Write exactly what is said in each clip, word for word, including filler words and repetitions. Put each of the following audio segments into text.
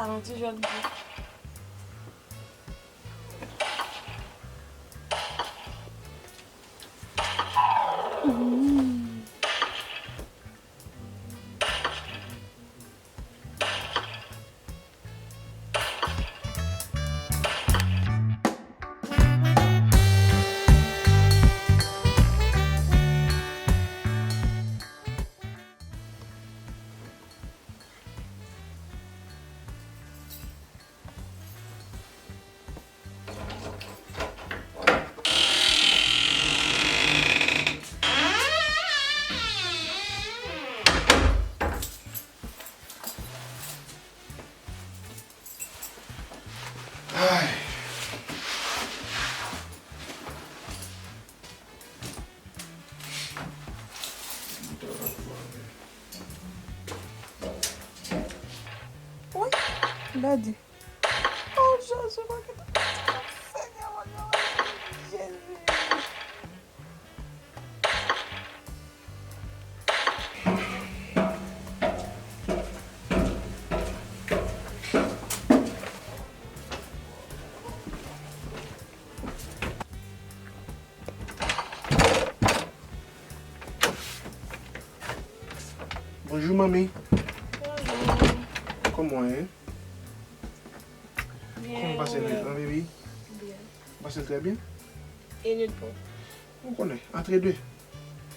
Yon ti jwèt byen. Ay. Wi, Daddy. Oh, Jezi, mwen gentan pèdi kòb, Senyè, mwen gentan pèdi kòb, Jezi. Bonjou, manmi. Bonjou. Kòman w ye? Byen, kòman w pase nwit lan, baby? Byen. Ou pase l trè byen? E nwit pou? Ou konnen, antre de.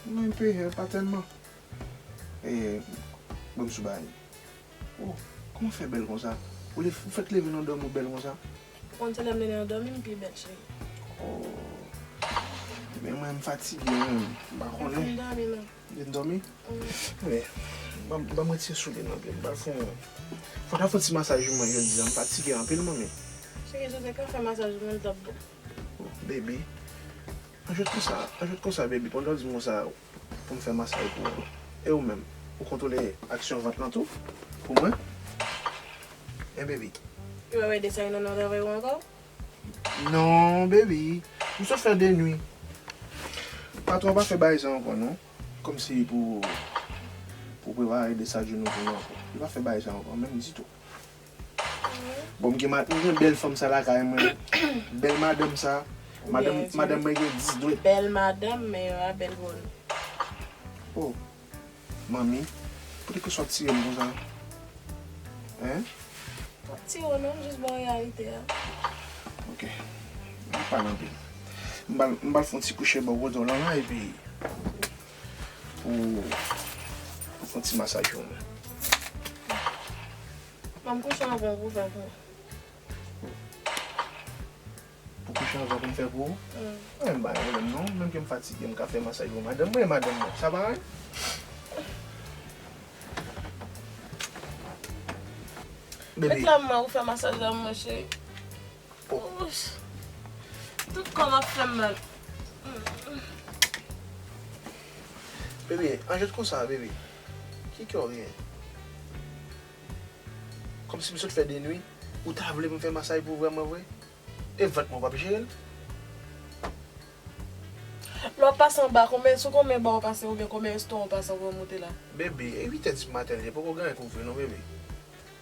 Mwen enpe, pa tèlman. E, ban m sou bagay. Oh, kòman w fè bèl konsa? Ou le, ou fèk leve nan dòmi w bèl konsa? Ou konn se lè m leve nan dòmi m pi bèl, cheri. Oh. Men mwen, m fatige, mwen. M pa konnen. M fin dòmi, non. Ou fin dòmi? Wi. Men, ban m, ban m retire soulye nan pye m. M pral fè yon, fò ta fè yon ti masaj pou mwen jodi a. M fatige anpil, manmi. Cheri, si w te ka fè masaj pou mwen, l t ap bon. Oh, baby. An jwèt konsa, an jwèt konsa, baby. Pandan w di m konsa, pou m fè masaj pou ou. E ou menm, ou kontwole aksyon vant lan tou? Pou mwen? Hein, baby? Ou pa bay de sa nan travay ou ankò? Non, baby. M sot fè de nwi. Patwon pa fè bagay sa ankò, non. Kòmsi pou, pou prepare de sa jounou pou nou ankò. Li pa fè bagay sa ankò, menm ditou. Bon, m gen ma-, m gen bèl fanm sa lakay mwen. Bèl madanm sa. Madanm, madanm mwen gen dis dwèt. Bèl madanm, men yo a bèl vòlè. Oh, manmi, poutèt ke w ap tire m konsa? Hein? M ap tire w non, m jis ba w reyalite a. Ok. M pa pale anpil. M pral, m pral fè yon ti kouche bò kote w lan la, epi pou, pou fè yon ti masaj pou mwen. Ban m kouche anvan pou w fè pou mwen. Pou kouche anvan pou m fè pou ou? Mm. Mwen m pa gen pwoblèm non. Menm ke m fatige, m ka fè masaj pou madanm mwen, madanm mwen. Sa pa anyen. Bebe. Met la mwen ou fè masaj la mwen cheri. Oh. Tout kò m ap fè m mal. Bebe, an jwèt konsa, bebe. Ki kè w gen? Kòmsi m sot fè de nwi, ou ta vle pou m fè masaj pou ou vrèman vre? E vant mwen w p ap jere l? Lè w ap pase anba, konbyen, sou konbyen ba w pase oubyen konbyen restoran w pase anvan w monte la? Bebe, e uit è di maten l ye, poko gen anyen k ouvri non, bebe.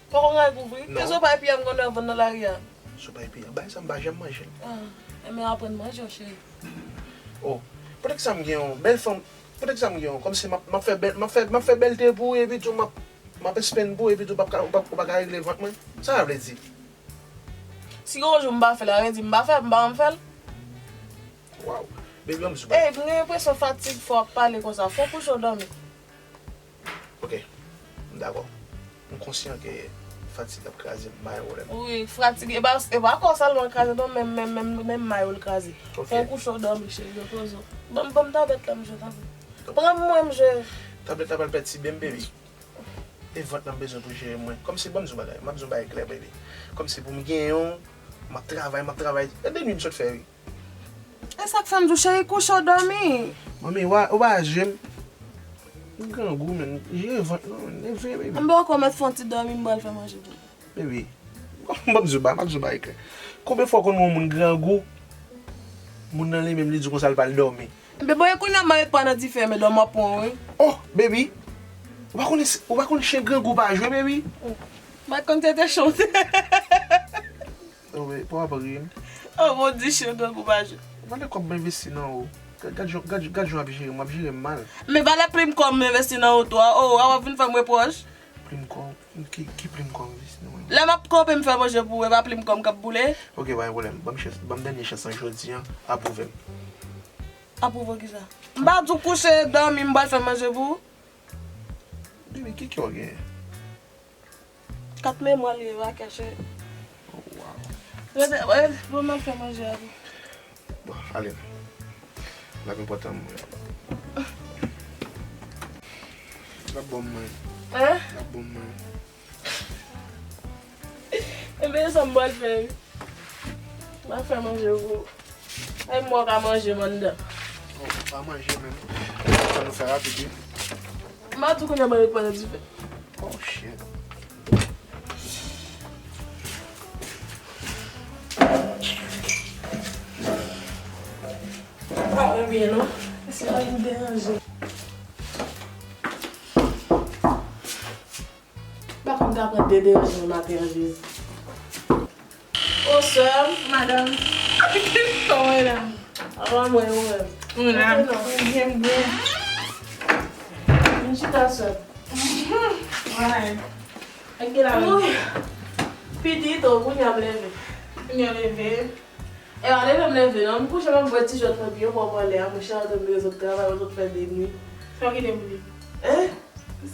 Poko gen anyen k ouvri? Non. E sopay piya m konn wè vann nan lari a? Sopay piya, bagay sa m pa janm manje l. Ah, enben aprann manje w, cheri. Oh, poutèt sa m gen yon bèl fanm, poutèt sa m gen yon, kòmsi m ap, m ap fè bèl, m ap fè, m ap fè bèlte pou ou, epi tou m ap, m ap espenn pou ou, epi tou w p ap ka, ou p ap, ou pa ka regle vant mwen? Sa sa vle di? Si gen yon jou m pa fè l, sa vle di m pa fè, m pa janm fè l? Waw. Baby, ban m sou bagay. Ey, m gen enpresyon fatig fè w ap pale konsa. Fò w kouche w dòmi. Ok. M dakò. M konsyan ke fatig ap kraze m, m pa gen pwoblèm. Wi, fatig, e pa, e pa kò w sèlman l kraze non, menm, menm, menm, menm may ou l kraze. Ok. Fò w kouche w dòmi, cheri, repoze w. Ban m, ban m tablèt la, m jwe, tanpri. Pran m mwen, m jwe. Tablèt la pral pètibe m, baby. E vant lan m bezwen pou jere mwen. Kòmsi, ban m di w bagay, m ap di w bagay klè, baby. Kòmsi pou m genyen w, m ap travay, m ap travay. E de nwi m sot fè, wi. E sa k fè m di w, cheri, kouche w dòmi. Manmi, ou pa, ou pa jwe m. M grangou, menm. Jere vant lan, menm. Leve, baby. Anben, ou konn mèt fè yon ti dòmi, m pral fè manje pou ou. Bebe, m ap di w ba, m ap di w bagay klè. Konbyen fwa w konn wè yon moun grangou, moun nan li menm li di w konsa l pral dòmi? Bebe, kounye a m a met pa nan dife, men dòmi ap pran w, wi. Oh, baby, ou pa konnen, ou pa konnen chen grangou pa jwe, baby? Oh. M Pa konn tete chante. Oh, wi, pa w ap ri. Oh, bon, di chante tankou pa jwe. Ou pa lè kòb mwen envesti nan ou. Gad, gad, jan- gad, gad jan w ap jere m, w ap jere m mal. Men pa lè plim kòb mwen envesti nan ou tou a. Oh, a w ap vin fè m repwòch. Plim kòb? Ki, ki plim kòb envesti nan mwen? Lè m ap kanpe m fè manje pou ou, e pa plim kòb k ap boule. Ok, pa gen pwoblèm. Ban m chans, ban m dènye chans lan jodi a, apwouve m. Apwouve w kisa? M pa di w kouche, dòmi, m pral fè manje pou ou. Baby, ki kè w genyen? Kat memwa li ye, pa kè cheri. Oh, wow. Rete, rete, bon, m ap fè manje a pou. Bon, ale. L ap enpòtan mwen. L ap bon mwen. Hein? L ap bon mwen. Enben, sa m pral fè, wi. M ap fè manje pou ou. Ay, mwen ka manje m anndan. Oh, pa manje menm. Sa nou fè rapid, wi. M a tou konnen mwen ret pandan dife. Oh, shit. Pa mwen byen, non. Se pa yon deranje. Pa konn ka pran de deranje nan maten an, Jezi. O, sè m. Madanm. Kòman w ye la? Apa mwen, ou menm? Mwen la. Mwen byen, mwen byen. Vin chita, sè m. Why? Ak gen la. Wi. Pitit, o, kounye a m leve. Kounye a leve. E pa leve m leve, non. M kouche, m ap bwè ti jwèt mwen byen pwòp anlè a, monchè, antann rezon travay, ou sot fè de nwi. Sa w kite pou li? Hein?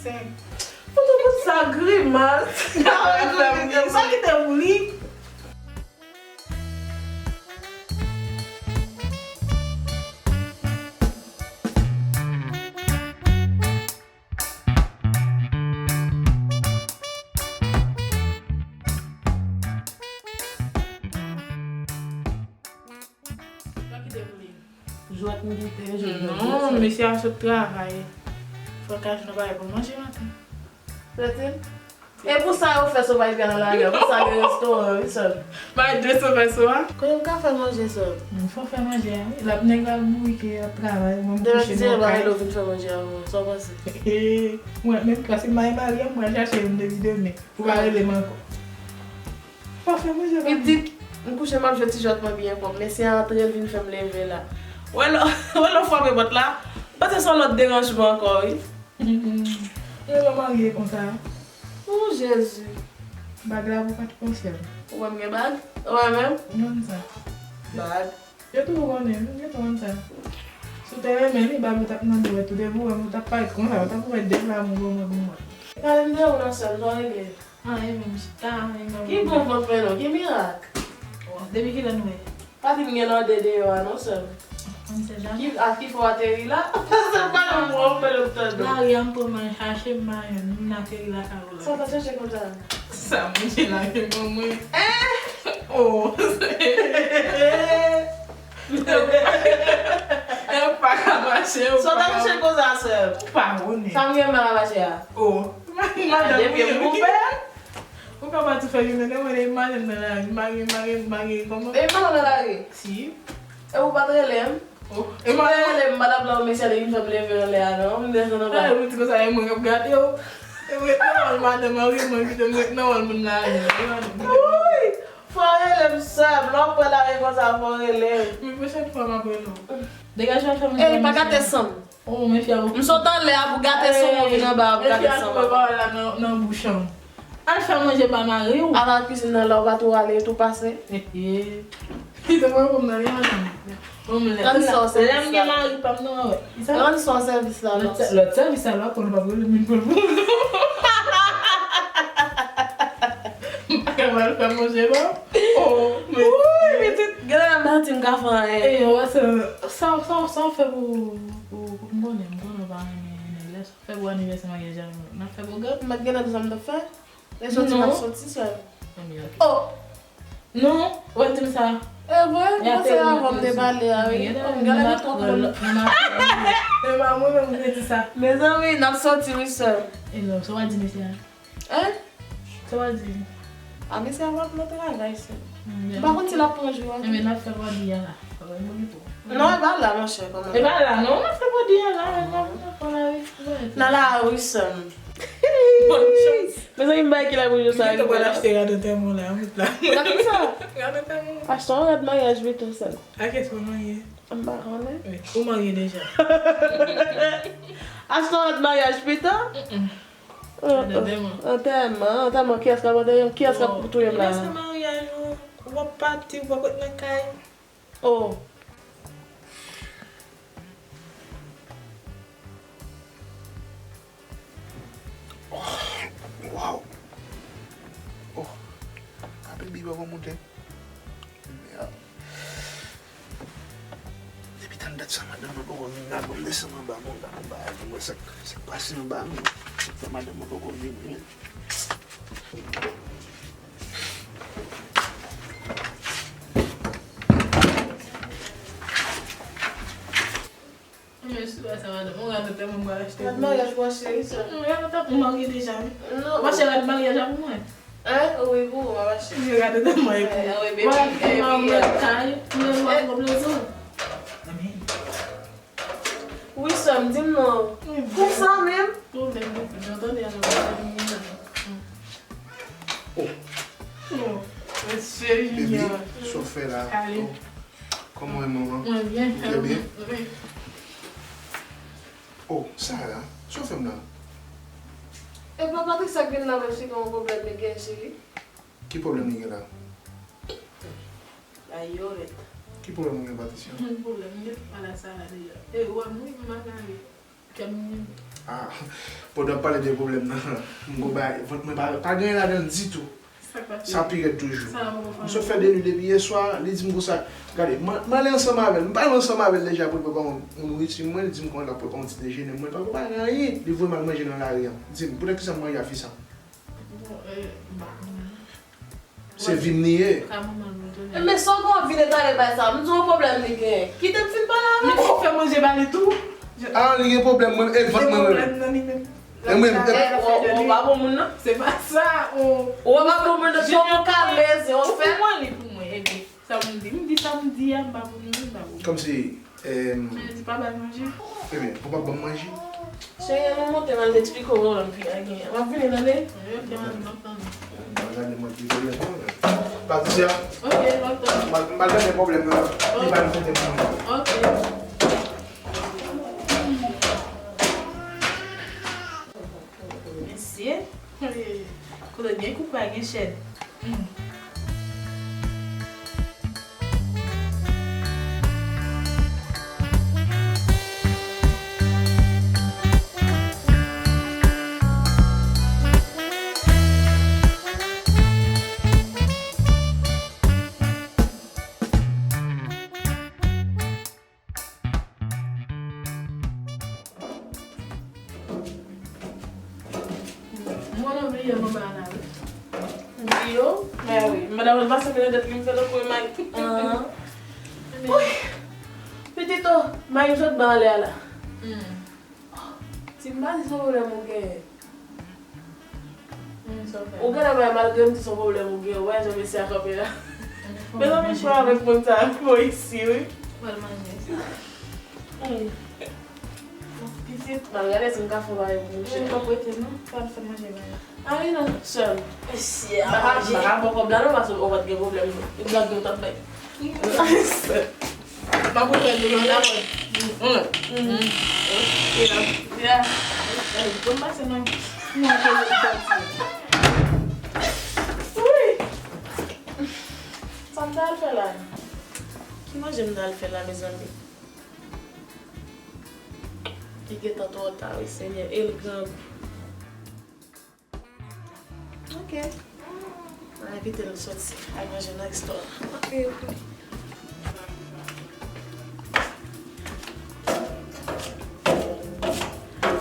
Senk. Fout ou fout sa grimas. Sa w kite pou li? Jwèt m kite, jwèt m kite. Non, mesye a sot travay. Fò l ka jwenn yon bagay pou l manje maten. Tèt li? E pou sa yo fè sovay pya nan lari a, pou sa gen restoran, wi, sè m. Bay de sovay sou a. Kote m ka fè manje, sè m? Fò fè manje a, wi. L ap nèg la bourike, l ap travay, mwen m kouche m kay. Demen se bagay la ou vin fè manje a, mwen. Sa w panse? Mwen menm, paske m pa gen mari a, m pral chache youn depi demen. Ou pa rele m ankò. Pa fè manje, pa. Pitit, m kouche, m ap jwe ti jwèt mwen byen pwòp. Mesye a antre, l vin fè m leve la. Wè lè, wè lè w frape pòt la. M panse se yon lòt deranjman ankò, wi. Yo pa marye konsa. O, Jezi. Bag la pou pa t konsèn. Ou wè m gen bag? Ou wè menm? Ou konn sa. Bag. Yo tou konnen, yo tou konn sa. Si w te renmen li, bab yo t ap nan dwèt ou, depi w wè m, ou t ap parèt konsa, ou t ap wè de flamou pou mwen, pou mwen. Pale m de ou non, sè m, sa w regle? Anyen menm, chita, anyen menm. Ki bon vant mwen non, ki mirak? Bon, depi kilè nou ye? Pa di m gen nan de deyò a non, sè m. On sait jamais. Ki, a ki fè w ateri la? Se pa yon bon fè lòt tan non. Lari a m pran m al chache, m pa jwenn, m ateri lakay ou la. Sa w t ap chache konsa? Sa manje la ke ban mwen. Eh! Oh! E pa ka mache, ou pa ka. Sa w t ap chache konsa, sè m? Ou pa konnen. Sa m gen mal a mache a? Oh! Madanm, depi m koupe. Ou ka pati fè jounen, lè mwen, e madanm nan lari, m pa gen, m pa gen, m pa gen kòman? E madanm nan lari? Si. E ou pa t rele m? Oh, e madanm. Si w te rele m, m pa t ap la, mesye a te vin fè m leve anlè a, non. M desann anba. Ou di konsa, e mwen k ap gate w. E mwen k ap gate w, madanm, wi, mwen kite m ret nan wòl moun la, e madanm. Wi! Fò w rele m, sè m. Lè w pran lari konsa, fò w rele m. Men pwochèn fwa, m ap rele w. Degaje w al fè manje. Ey, pa gate san m. Oh, men fi a. M sot anlè a pou gate san m, ou vin anba a pou gate san m. Men fi a twouve pawòl la nan, nan bouch an. Al fè manje pa mari w. Al nan kizin nan la, ou pa tou ale, tou pase. Li te pran pou m nan li, madanm. Bon, lè, lè m gen mari pa m nan wè. Rann sè w sèvis la, non. Lòt sè-, lòt sèvis la, lò, konnen pa pou li, men pou l pou. M pa ka al fè manje, non. Oh, men. Wi, pitit, gade la manti m ka fè anyen. E, wè, sa, sa, sa, sa w fè pou, pou, pou m konnen, m konnen w pa renmen nèg la, sa w fè pou anivèsè maryaj la, n ap fè pwogram. M pa t gen nan sa m t ap fè. Lè soti, m ap soti sèl. Oh! Non, ou pa di m sa. E vre? Mwen se avan m te pale a, wi. Oh, m gade nou twò konn. E pa mwen menm m te di sa. Mezanmi, n ap soti, wi, sè m. E non, sa w a di mesye a? Hein? Sa w a di? A, mesye a va pran travay, sè m. M pa konn si l ap pran jou a. Enben, n ap fè pwòdi a la. Pa bay mwen pou. Non, e pa la, monchè, kòman? E pa la, non, n ap fè pwòdi a la, n ap, n ap pran lari. Nan lari, sè m. Bonne chance. Mezanmi, m bay ki la pou jwe sa. Mwen pral achte rad antèman la, m la. Gade sa. Rad antèman. Achte yon rad maryaj pito, sèl. A kiyès mwen marye? M pa konnen. Wi. Ou marye deja? Achte yon rad maryaj pito? Mm-mm. Antèman. Antèman, antèman, kiyès k ap antèman? Kiyès k ap touye m la? Lè se maryaj ou, w ap pati, ou p ap ret nan kay. Oh. Waw. Oh. Apre bi pa moute. Mèd. Depi tann dat sa, madanm mwen poko vin la, ban m desann anba, bon, gade anba a, pou m wè sa k, sa k pase anba a, non. Sa madanm mwen poko vini, men. Men sou sa, madanm, ou rad antèman m pral achte. Rad maryaj pou achte, wi, sè. Mm, rad antèman, ou marye deja, wi. Non. Ou achte rad maryaj la pou mwen? Hein? Wi, pou ou, m ap achte. Wi, rad antèman e pou ou. Eh, wi, baby, baby, eh. Ou wè, ou wè kay, ou wè, ou wè pwoblèm sa. Amen. Wi, sè m, di m non. Konsa menm? Pwoblèm de fi, m tande a nan pwoblèm de fi. Oh. Oh, mesye Junior. Baby, sa w fè la? Ale. Oh. Kòman w ye, manman? Mwen byen. Ou trè byen? Wi. Oh, Sarah, sa w fè m la? E pa Patricia k vin la menm si gen yon pwoblèm li gen, cheri? Ki pwoblèm li gen la? Ay, yo rèd. Ki pwoblèm ou gen, Patricia? Mwen pwoblèm, mwen te pale a Sara deja. E, ou wè m wi, m pa gade. Kè m wi. Ah, pandan w ap pale de pwoblèm nan, m gon bagay, vant mwen pa, pa gen anyen ladan l ditou. Sa k pase? Sa pi rèd toujou. Sa la poko fè. M sot fè de nwi depi yè swa, li di m konsa, gade, m, m ale ansanm avè l. M pale ansanm avè l deja pou l prepare yon, yon nouriti mwen, li di m kòman l ap prepare yon ti dejene. Mwen pa prepare anyen. Li voye m al manje nan lari a. Di m, poutèt kisa m marye a fi sa? Bon, e, m pa konnen. Se vi m li ye. Ka manman l retounen. Men sa w gen w ap vin etale bay sa? M di w yon pwoblèm li gen. Kite m fin pale avè l. Men ou fè manje ba li tou. Ah, li gen pwoblèm, mwen, e vant mwen, mwen. Gen pwoblèm nan li menm. E mwen, e... Eh, ou, ou pa bon moun nan? Se pa sa, ou... Ou pa bon moun nan, se yon kalme, se yon fè. Ou pou mwen, li pou mwen, epi sa m di, m di sa m di a, m pa pou moun, m pa pou moun. Kòmsi Em, Mwen di pa ba l manje. Ebyen, ou p ap ban m manje? Cheri, ann nou monte, m al eksplike w pwoblèm fi a genyen. M ap vini, tande? Wi, ok, m ap, m ap tann ou. M al gade mwen ki pwoblèm nan. Patricia, ok, m ap tann ou. M al, m al gade pwoblèm nan. Li pa reflete pou mwen. Ok. Mesye, kote gen koup pa gen chèn. Hmm. Mwen anvi yè mwen ba la wi. Di yo? Mè wi. Madan mwen pase mwen nan tèt li, m fè tankou e may. Wi. Pitit o, may m sot ba anlè a la. Hmm. Ti m pa di se pwoblèm ou genyen. Ou genlè wè malgre m di se yon pwoblèm ou gen, ou wè jan mesye a kanpe la. Mezanmi, chwa avèk moun sa a, m bon isi wi. Pral manje sa. Hmm. Pitit, m al gade si m ka fè yon bagay pou misye. Wi, m p ap rete non, pral fè manje mwen. A wi non, sè m. Mesye a manje. M pa ka bò kòb la non, paske ou pa t gen pwoblèm non. E blag yo t ap bay. M ap refè dlo nan la mwen. Mm. Mm. Ok la. Ya. Bon, pase non. Mwen anke lè m sòti. Wi. Sa m ta al fè la? Ki manje m ta al fè la, mezanmi? Li gentan twò ta wi, Senyè. E l grangou. Ok. Mwen envite l soti al manje nan restoran. Ok, ok.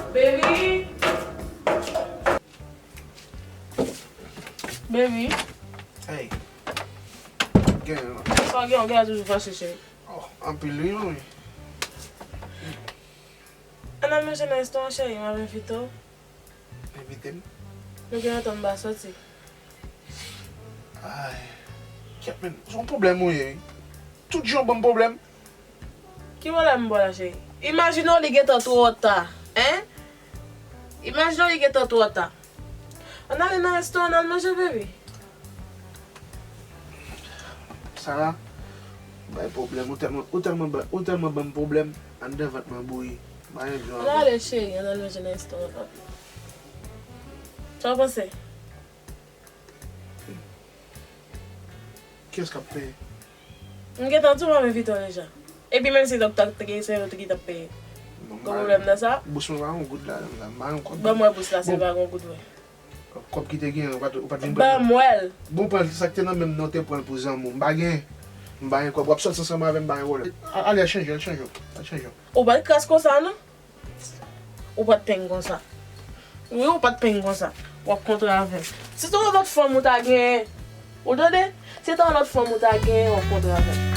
Baby! Baby! Hey. Gen la. Sa w gen, w gen la toujou fache, cheri. Oh, anpil wi, non, wi. Ann al manje nan restoran, cheri, m ap envite w. Envite m? Nou gen lontan m pa soti. Ay. Kèt, men, se yon pwoblèm ou ye, wi. Tout jou w ban m pwoblèm. Ki pwoblèm m ba w la, cheri? Imajine w li gentan twò ta, en? Imajine w li gentan twò ta. Ann ale nan restoran, ann al manje, baby. Sara, ou bay pwoblèm, ou tèlman, ou tèlman, ba- ou tèlman ban m pwoblèm, anndan vant mwen bouyi. M pa renmen jan. Ann ale, cheri, ann al manje nan restoran, papi. Sa w panse? Kiyès k ap peye? M gentan di w m ap envite w deja. Epi menm si t ap ta- te gen se yo ki t ap peye. Bon, m Gen pa- pwoblèm nan sa? Bous mwen pa yon goud ladan la, m pa yon kòb. Ban m wè bous la, si l Bon. pa gen yon goud vre. Kòb ki te gen, ou pa t, ou pa t vin pran Ban l. m wè l. Bon, pran l, sa k te nan men m nan, ou te pran l pou zanmi w. M pa gen, m pa gen kòb. W ap sòti ansanm avè m, m pa gen pwoblèm. A- Ale, al chanje, al chanje, al chanje. Ou pa t kras konsa, non? Ou pa t peng konsa. Wi, ou pa t peng konsa. W ap kontre avè m. Si se yon lòt fanm ou ta genyen, ou tande? Si se yon lòt fanm ou ta genyen, w ap kontre avè m.